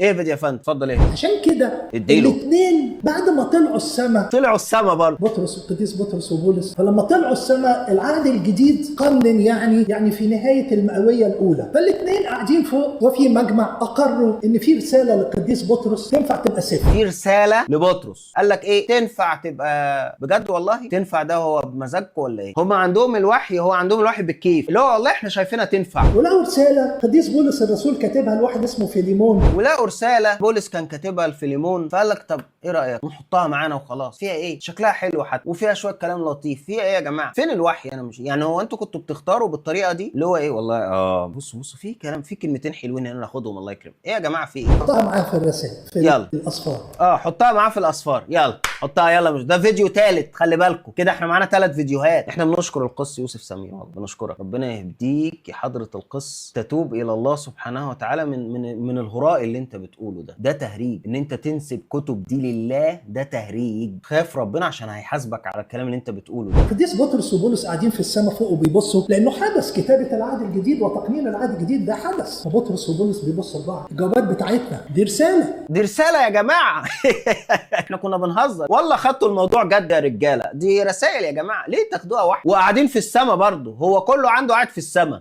اهبد يا فندم، اتفضل ايه. عشان كده اديله. الاثنين بعد ما طلعوا السماء، طلعوا السما برضه، بطرس، القديس بطرس وبولس، فلما طلعوا السماء العهد الجديد قنن، يعني في نهاية المئوية الأولى، فالاثنين قاعدين فوق وفي مجمع أقروا إن في رسالة للقديس بطرس تنفع تبقى سفر. في رسالة لبطرس قال لك ايه؟ تنفع تبقى بجد والله تنفع؟ ده هو بمزاجكم ولا ايه؟ هم عندهم الوحي، هو عندهم الوحي بالكيف، اللي هو والله احنا شايفينها تنفع. ولقوا رسالة قديس بولس الرسول كاتبها لواحد اسمه فيليمون. ولقوا رسالة بولس كان كاتبها لفيليمون، فقال لك طب ايه رايك نحطها معانا وخلاص، فيها ايه؟ شكلها حلو حتى وفيها شوية كلام لطيف، فيها ايه يا جماعة؟ فين الوحي؟ انا مش يعني هو انتوا كنتوا بتختاروا بالطريقة دي اللي هو ايه؟ والله بصوا في كلام، في كلمتين حلوين هنا ناخدهم، الله يكرمك. ايه يا جماعة في ايه؟ حطها معاه في الرسائل في يلا. الأسفار. حطها معاه في الاسفار، يلا حطها يلا. مش ده فيديو ثالث، خلي بالكم كده احنا معانا 3 فيديوهات. احنا بنشكر القس يوسف سمير، والله بنشكرك، ربنا يهديك يا حضرة القس، تتوب الى الله سبحانه وتعالى من الهراء اللي انت بتقوله ده. ده تهريج، ان انت تنسب كتب دي لله ده تهريج. خاف ربنا عشان هيحاسبك على الكلام اللي انت بتقوله ده. القديس بطرس وبولس قاعدين في السماء فوق وبيبصوا، لانه حدث كتابه العهد الجديد وتقنين العهد الجديد ده حدث. فبطرس وبولس بيبصوا لبعض، الجوابات بتاعتنا دي رسالة. دي رسالة يا جماعة. احنا كنا بنهزر والله، خدتوا الموضوع جد يا رجاله. دي رسائل يا جماعة، ليه تاخدوها واحد؟ وقاعدين في السما برضه، هو كله عنده قاعد في السما.